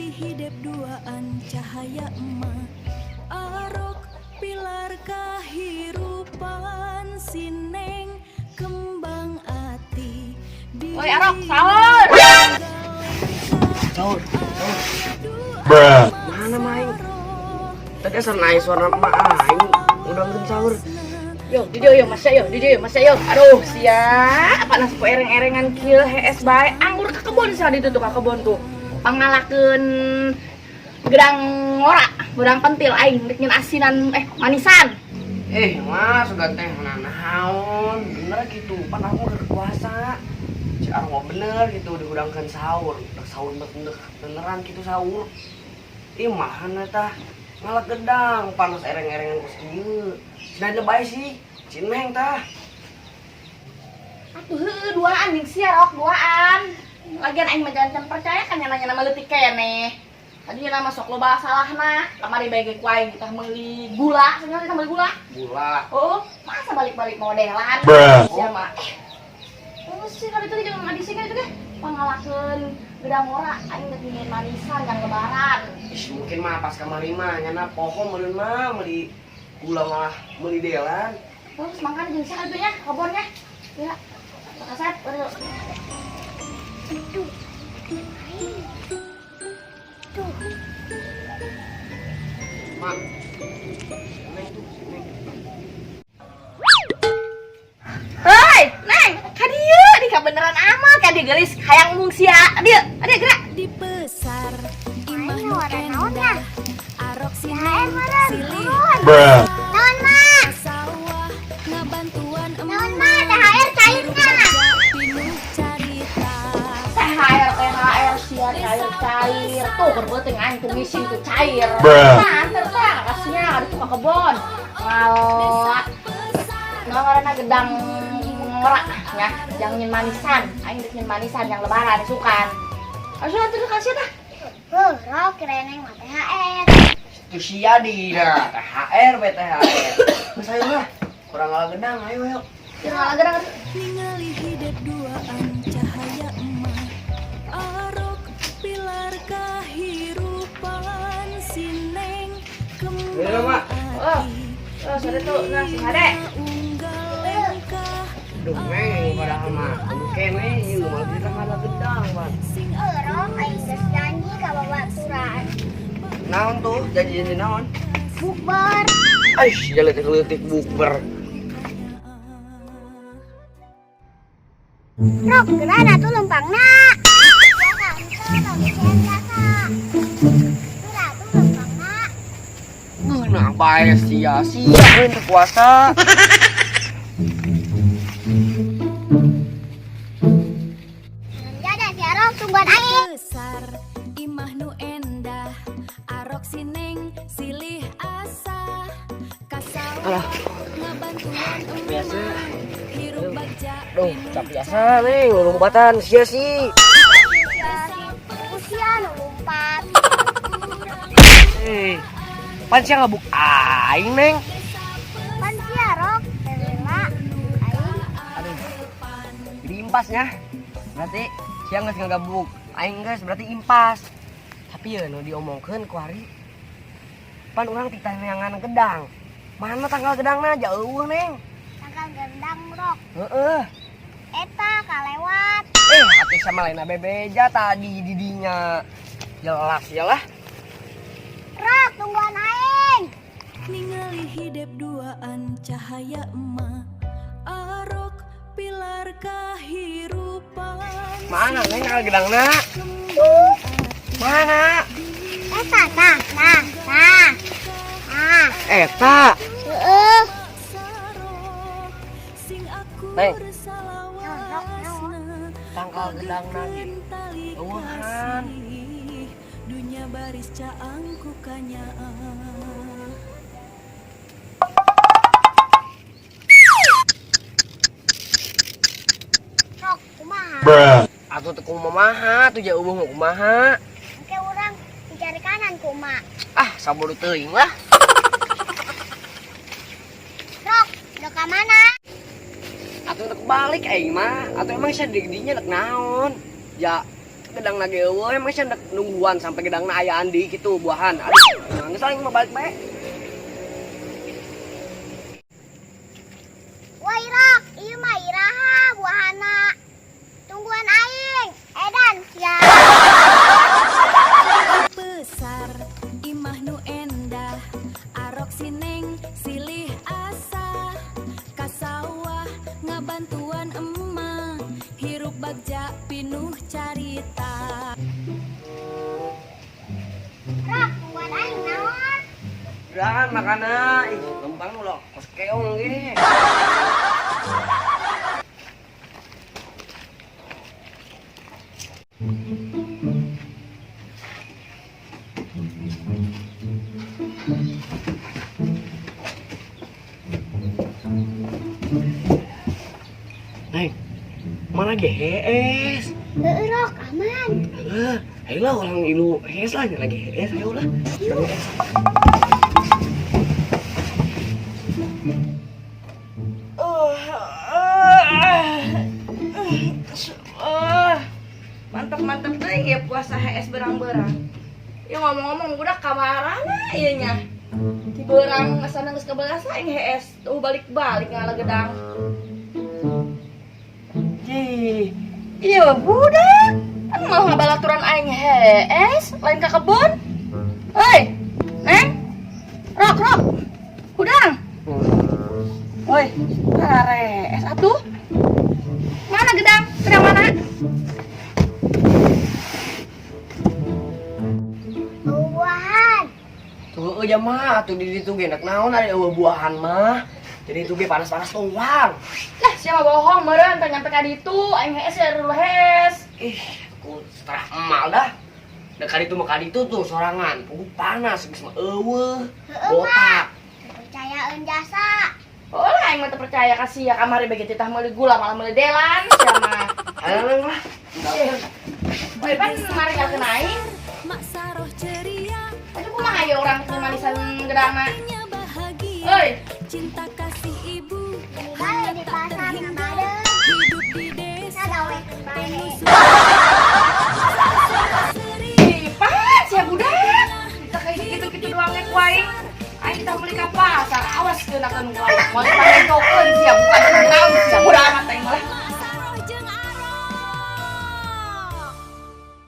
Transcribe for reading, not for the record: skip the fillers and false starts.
Ningali hidep duaan cahaya emak. Arok pilar kahirupan si Neng kembang ati. Woi Arok, sahur. Sahur, sahur. Mana main? Tadi asal naik suara emak aing udah sahur. Yo, didio yo, Mas yo, didio yo, Mas yo. Aduh, siap. Panas po ereng-erengan kieu hees bae. Anggur ke kebon sih ditu tuh ka kebon tuh. Pangalakeun gedang ngora, gedang pentil aing rek nyeun asinan manisan. Eh, mas, sudah teh naon, bener gitu. Pan aku udah puasa. Si Arwa bener gitu dihudangkan sahur. Udah sahur bener beneran gitu sahur. Ih, mahan eta. Ngalah gedang, panas ereng-erengan kos kieu. Cenah bae sih. Si Neng tah. Atuh heueuh duaan jeung sia Rok, duaan. Lagian aing mah jangan percaya kan nya nama leutik keneh. Tadi nama sok loba salahna, kamari bae ge ku aing kita meuli gula, cenah kita meuli gula. Gula. Oh, masa balik-balik modelan? Sia mah. Terus sih kali itu jeung adi sih itu deh. Pangalakeun gedang ora aing rek nyieun manisan yang lebaran. Ih, mungkin mah pas kamari mah nyana poho meureun mah meuli gula malah meuli delan. Terus makan jeung saha itu nya kebonnya. Ya. Kasep, aduh. Aduh. Tuh. Mak. Neng tuh, si Neng. Hei, Neng, ka dieu di kabeneran amat ka dieu geulis hayang mung sia. Dieu, dieu gerak. Di pesar imah Aing nu ngora naon ya? endah. Arok si THR Neng meureun. silih Turun. Naon mak? sawah ngabantuan Naon mak? THR cairnya. Pinuh carita. THR, THR sia cair cair. Tuh berbeuting aing tuh ngising tuh cair. Nah, anter tah kasihnya ada tuh ka kebon. Ngalak. Nah, ngaranna gedang ngora ya, yang nyin manisan. Aing rek nyin manisan yang lebaran sukan. Ayo anter kasih tah. Heuh, Rok kirain neng mah THR. Itu sia di nah, THR, BTHR. Mas ayo lah. Kurang ngalah gedang, ayo ayo. Jangan ngalah gedang. Ningali hidep duaan cahaya emak. Arok pilar kahirupan si Neng Ayo, Mak. Oh, kembang ati. oh, sore tuh, nah sing hade. Unggal lengkah Duh, Neng, padahal mah kene ieu malah kita ngalah gedang, Pan. sing Heuh, Rok aing geus janji ka babaturan. Naon tuh? Janji-janji naon? Bukber. Aish, leutik-leutik bukber. Rok, geura atuh lempangna. Ya kan, teu tong jasa. Geura atuh lempangna. Ngeunah bae sia sia we teu puasa. Jada si Arok tungguan aing. besar imah nu endah. Arok si Neng silih asah kasawah ngabantuan Biasa. emak hirup bagja Duh, cap biasa nih, lompatan sia sih. Usia nu lompat. Eh, pan sia ngabuk aing, Neng. Pan si Arok rela aing. Aduh. Jadi impasnya. Berarti sia geus ngagabuk. Aing geus berarti impas. Tapi ya nu diomongkeun ku hari pan urang titah neangan gedang. Mana tanggal gedangna jauh, Neng. Tanggal gendang Rok. Heeh. Eta kalewat. Atuh sama lain bebeja tadi didinya. Jelas ya lah. Rok tungguan aing. Ningali hidep duaan cahaya emak. Arok pilar kahirupan Mana Neng tanggal gedangna? Mana? Eta tah nah nah. Nah, Eta. heueuh. Sarok sing akur Neng. salawasna Tanggal gedangna ge. tali Eueuhan. kasih dunya baris caang ku kanyaah. Rok kumaha? Atuh teu kumaha, tuh jauh mah kumaha. Engke urang dicari kanan ku emak. Ah, sabodo teuing lah. Rok, udah ka mana? Atuh nek balik aing mah. Atuh emang sia di dinya nek naon? Ya Gedang lagi eueuh, emang sia ndek nungguan sampai gedangna ayaan deui kitu buahan. Aduh, geus aing mah balik bae. Woi Rok, ieu mah iraha buahana. Tungguan aing. Edan sia. Besar imah nu endah arok sineng silih asah ka sawah ngabantuan emma hirup bagja pinuh carita. Rok, tungguan aing naon? Gerangan makana, ih lempang nu lo kos keong ge. Neng, mana GHS? Heueuh Rok, aman. Eh, ayolah orang ilu hees lah, lagi hees, ayolah. Mantap-mantap deh ya puasa HS berang-berang. Ya ngomong-ngomong budak kamarana ieu nya. Ti beurang asana geus kabelas aing HS tuh balik-balik ngala gedang. Jih, iya budak. Kan malah ngabalaturan aing HS lain ka kebun. Hei, Neng. Rok, rok. Hudang. Woi, kares atuh. Mana gedang? Gedang mana? Buahan. Tuh eueuh mah atuh di ditu ge nek naon ari eueuh buahan mah. Jadi itu ge panas-panas tuang. Lah, siapa bohong meureun teh nyampe ka ditu aing hees ya dulu hees. Ih, aku setengah emal dah. Da ka ditu mah ka ditu tuh sorangan. Puguh panas geus mah eueuh. Heueuh, Botak. Percayaeun jasa. Oh lah aing mah teu percaya ka sia kamari bege titah meuli gula malah meuli delan sia mah. Ayo neng lah. Oi, pan mari ka aing. Mak saroh ceria Aduh kumaha ieu urang teu manisan gedang mah. nya bahagia Euy, cinta kasih ibu Balik di pasar ngabadeun. hidup di desa Sagawekeun bae. penuh seri pan sia budak. Kita kayak gitu-gitu doang ge ku aing. Aing tah meuli ka pasar, awas keunakeun ku aing. Moal dipanentokeun sia bukan naon sia budak amat aing malah.